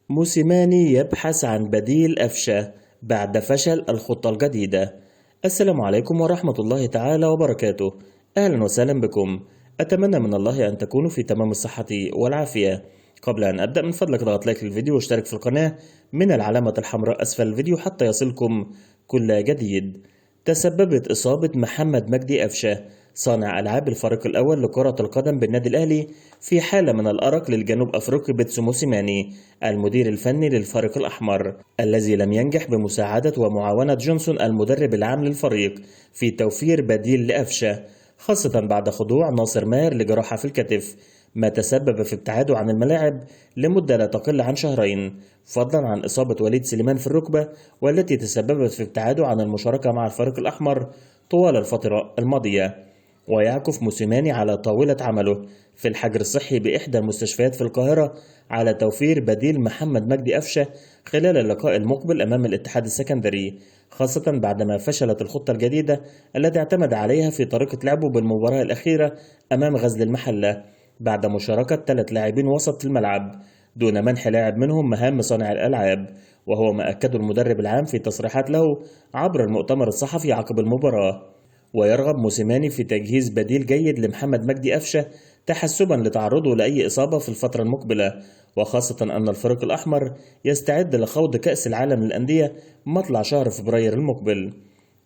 موسيماني يبحث عن بديل أفشة بعد فشل الخطة الجديدة. السلام عليكم ورحمة الله تعالى وبركاته. أهلا وسهلا بكم. أتمنى من الله أن تكونوا في تمام الصحة والعافية. قبل أن أبدأ من فضلك ضغط لايك للفيديو واشترك في القناة من العلامة الحمراء أسفل الفيديو حتى يصلكم كل جديد. تسببت إصابة محمد مجدي أفشة صانع ألعاب الفريق الأول لكرة القدم بالنادي الأهلي في حالة من الأرق للجنوب أفريقي بيتسو موسيماني المدير الفني للفريق الأحمر الذي لم ينجح بمساعدة ومعاونة جونسون المدرب العام للفريق في توفير بديل لأفشة، خاصة بعد خضوع ناصر ماهر لجراحة في الكتف، ما تسبب في ابتعاده عن الملاعب لمدة لا تقل عن شهرين، فضلا عن إصابة وليد سليمان في الركبة والتي تسببت في ابتعاده عن المشاركة مع الفريق الأحمر طوال الفترة الماضية. ويعكف موسيماني على طاولة عمله في الحجر الصحي بإحدى المستشفيات في القاهرة على توفير بديل محمد مجدي أفشة خلال اللقاء المقبل أمام الاتحاد السكندري، خاصة بعدما فشلت الخطة الجديدة التي اعتمد عليها في طريقة لعبه بالمباراة الأخيرة أمام غزل المحلة بعد مشاركة 3 لاعبين وسط في الملعب دون منح لاعب منهم مهام صانع الألعاب، وهو ما أكده المدرب العام في تصريحات له عبر المؤتمر الصحفي عقب المباراة. ويرغب موسيماني في تجهيز بديل جيد لمحمد مجدي أفشة تحسبا لتعرضه لأي إصابة في الفترة المقبلة، وخاصة أن الفريق الأحمر يستعد لخوض كأس العالم للأندية مطلع شهر فبراير المقبل.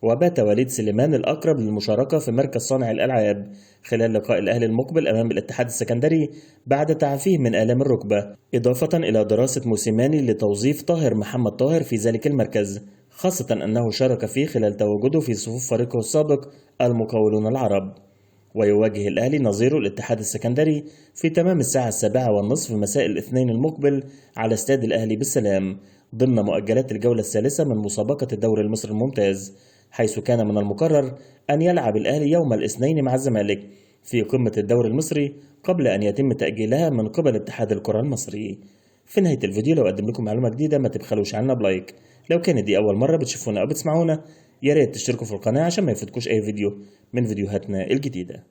وبات وليد سليمان الأقرب للمشاركة في مركز صانع الألعاب خلال لقاء الأهلي المقبل أمام الاتحاد السكندري بعد تعافيه من آلام الركبة، إضافة إلى دراسة موسيماني لتوظيف طاهر محمد طاهر في ذلك المركز، خاصة أنه شارك فيه خلال تواجده في صفوف فريقه السابق المقاولون العرب. ويواجه الأهلي نظيره الاتحاد السكندري في تمام الساعة 7:30 مساء الاثنين المقبل على استاد الأهلي بالسلام ضمن مؤجلات الجولة الثالثة من مسابقة الدوري المصري الممتاز، حيث كان من المقرر أن يلعب الأهلي يوم الاثنين مع الزمالك في قمة الدوري المصري قبل أن يتم تأجيلها من قبل اتحاد الكرة المصري. في نهاية الفيديو لو قدم لكم معلومة جديدة ما تبخلوش عنا بلايك. لو كانت دي أول مرة بتشوفونا أو بتسمعونا يا ريت تشتركوا في القناة عشان ما يفوتكوش أي فيديو من فيديوهاتنا الجديدة.